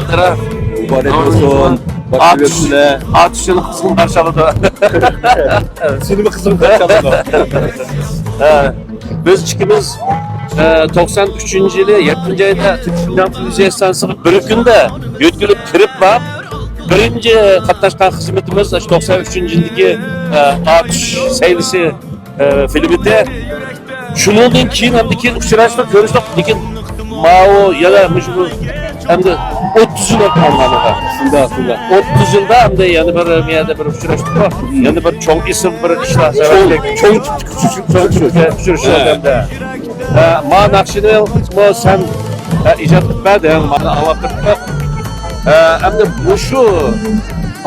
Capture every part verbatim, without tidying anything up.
مۇبارەك بولسۇن. ئاتۇش، ئاتۇش يەنە قىزغىن قارشى ئالىدۇ. سېنىمۇ قىزغىن قارشى ئالىدۇ. ھە، بىز ئىككىمىز، ئە، توقسان ئۈچىنچى يىلى يەتتىنچى ئايدا شىنجاڭ تېلېۋىزىيە ئىستانسىسىغا بىر كۈندە يۆتكىلىپ كىرىپ باپ، بىرىنچى قاتناشقان خىزمىتىمىز شۇ توقسان ئۈچىنچى يىلدىكى، ئە، ئاتۇش سەيلىسى، ئە، فىلىمىدە. شۇنىڭدىن كېيىن، ئەمدى كېيىن ئۇچراشتۇق، كۆرۈشتۇق. لېكىن ماۋۇ يەنە مۇشۇ ئەمدى ئوتتۇز يىل ئۆتكەن مانا. شۇنداق، شۇنداق. ئوتتۇز يىلدا ئەمدى يەنە بىر، بۇ يەردە بىر ئۇچراشتۇق. يەنە بىر چوڭ ئېسىل بىر ئىشلار چوڭ، سەۋەبلىك. چوڭ چوڭ ئۇچرىشىش ئەمدى. ھە، ما ناخشىنى ما سەن، ھە، ئىجاد قىلىپ بەردىڭ، مانا ئاڭلاپ تۇرۇپتۇق. ھە، ئەمدى مۇشۇ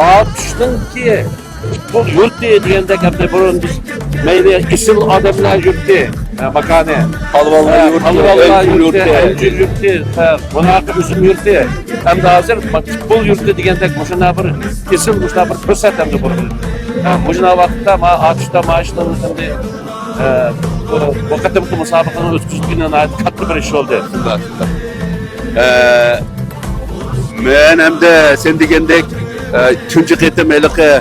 ئاتۇشنىڭكى پۇتبول يۇرتى دېگەندەك، ئەمدى بۇرۇن بىز مەيلى ئېسىل ئادەملەر يۇرتى، ھە، ماكانى. پالۋانلار ھە، يۇرتى، پالۋانلار ئەنجۈر يۇرتى، يۇرتى. ئەنجۈر يۇرتى، ھە، بۇناقى ئۈزۈم يۇرتى. ئەمدى ھازىر پۇتبول يۇرتى دېگەندەك مۇشۇنداق بىر ئېسىل، مۇشۇنداق بىر پۇرسەت ئەمدى بۇ. ھە، مۇشۇنداق ۋاقىتتا ما ئاتۇشتا مائاشنىڭ ئەمدى، ھە، بۇ، بۇ قېتىمقى مۇسابىقىنى ئۆتكۈزۈپ كۈنى ناھايىتى كاتتا بىر ئىش بولدى. شۇنداق، شۇنداق. ئە، مەن ئەمدى سەن دېگەندەك، ئە، تۇنجى قېتىم ھېلىقى،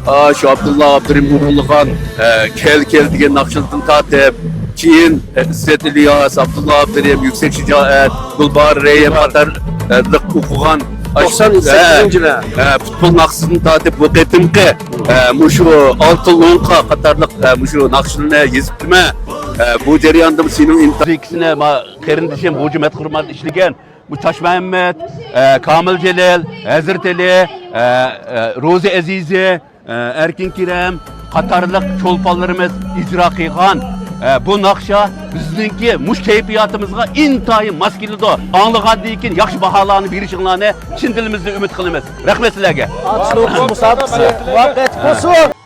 ئا، شۇ ئابدۇللا ئابدۇرېھىم ئورۇنلىغان، ئە، كەل كەل دېگەن ناخشىلىرىدىن تارتىپ، كېيىن، ئە، ئىززەت ئىلياس، ئابدۇللا ئابدۇرېھىم، يۈكسەك شىجائەت، گۈلباھار رەيىم قاتارلىق ئوقۇغان، ئاشۇ، توقسان سەككىزىنچى يىلى. ئە، پۇتبول ناخشىسىدىن تارتىپ بۇ قېتىمقى، ئە، مۇشۇ ئالتە لوڭقا قاتارلىق، ئە، مۇشۇ ناخشىلارنى يېزىپتىمەن. ئە، بۇ جەرياندا سېنىڭ ئىنتا- مۇزىكىسىنى ما قېرىندىشىم غوجا مەتخۇرمات ئىشلىگەن. بۇ تاشمەمەت، ئە، كامىل جېلىل، ھەزرىتى ئەلى، ئە، ئە، روزى ئەزىزى، ئە، ئەركىن كېرەم قاتارلىق چولپانلىرىمىز ئىجرا قىلغان، ئە، بۇ ناخشا بىزنىڭكى مۇشۇ كەيپىياتىمىزغا ئىنتايىن ماس كېلىدۇ. ئاڭلىغاندىن كېيىن ياخشى باھالارنى بېرىشىڭلارنى چىن دىلىمىزدىن ئۈمىد قىلىمىز. رەھمەت سىلەرگە. ئاتۇش لوڭقىسى مۇسابىقىسى مۇۋەپپەقىيەتلىك بولسۇن.